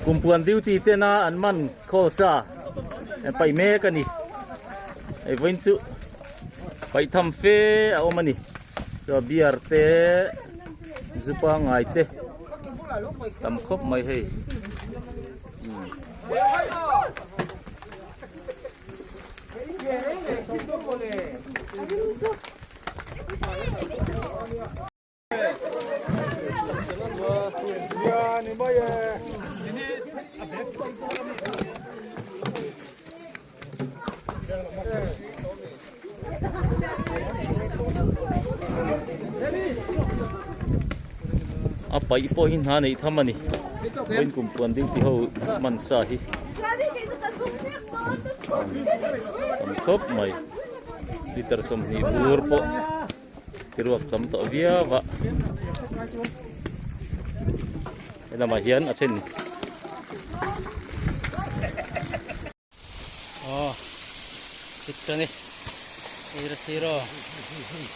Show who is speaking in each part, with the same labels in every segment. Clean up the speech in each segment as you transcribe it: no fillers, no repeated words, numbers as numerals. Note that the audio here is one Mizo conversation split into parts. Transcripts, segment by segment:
Speaker 1: Kumpuan duty tena an man khawl sa an paih mek a ni. Hei vawiin chu paih tham fe a awm a ni. Chuan beer te zu pangngai te tam khawp mai hei. A paih pawh hi hna neih tham a ni vawiin kum puan ding ti ho man sa hi tam khawp mai liter 20 bur pawh. Tiruak tam tawh viau a he lamah hian a then
Speaker 2: aw chik ta ni sir sir aw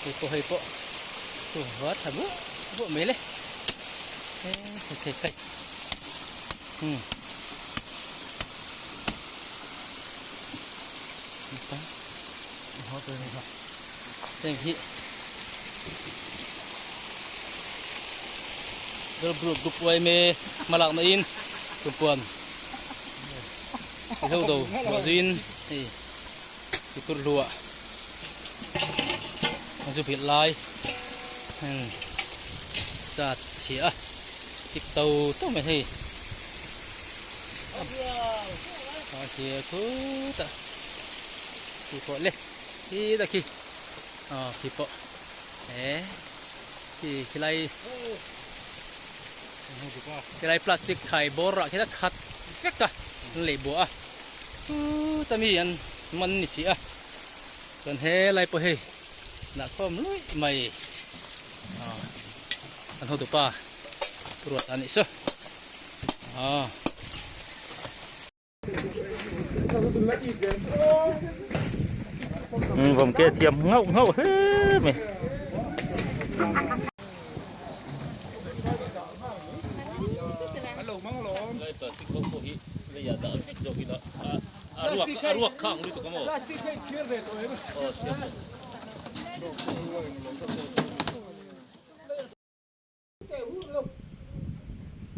Speaker 2: hei pawh hei pawh chu va tha buah buah mai le he hei hei hmm Heng hi Girl Group yma hmalakna in kumpuan ti ho do ruah zuiin hei ti tur hluah a zu bilh lai heng sat chhia a tik to to mai hei a hia khutah khi pawh le. Khi ta khi aw khi pawh he khi khilai khilai plastic khai bawr ah khian a khat vek a an lei buah a chuta mi an man ni si a chuan helai pawh hei dah khawm luih mai aw an hotupa ruat a nih saw aw.
Speaker 1: Vawm ke thiam ngauh ngauh hle mai.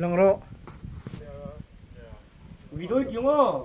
Speaker 3: Lang rawh. Ui doi kiong aw.